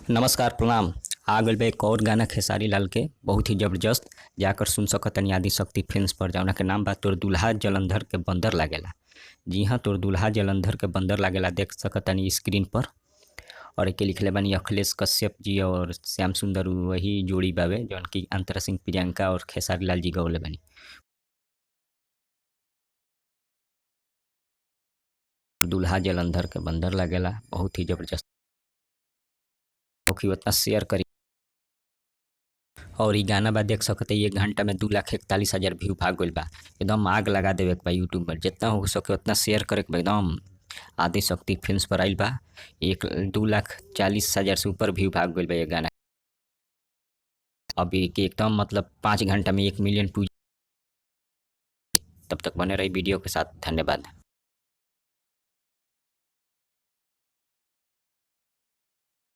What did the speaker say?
नमस्कार प्रणाम। आ गइल बा एक और गाना खेसारी लाल के, बहुत ही जबरदस्त। जाकर सुन सकतनी आदि शक्ति फिल्म्स पर, जौना के नाम बा तोर दुल्हा जलंधर के बंदर लागेला। जी हाँ, तोर दुल्हा जलंधर के बंदर लागेला, देख सकतनी स्क्रीन पर। और एके लिखले बानी अखिलेश कश्यप जी और श्याम सुंदर, वही जोड़ी बावे जौन की अंतरा सिंह प्रियंका और खेसारी लाल जी गौले बानी। दुल्हा जलंधर के बंदर लागेला, बहुत ही जबरदस्त। उतना शेयर करी। और इ गाना बा, देख सकते 1 घंटा में 2,41,000 व्यू भाग गइल बा। एकदम आग लगा देवे के बा यूट्यूब पर, जितना हो सके उतना शेयर करे के बा। एकदम आदि शक्ति फिल्म्स पर आइल बा, 1-2,40,000 से ऊपर व्यू भाग गइल बा ये गाना। अभी के एकदम मतलब 5 घंटा में 1 मिलियन। तब तक बने रही वीडियो के साथ। धन्यवाद।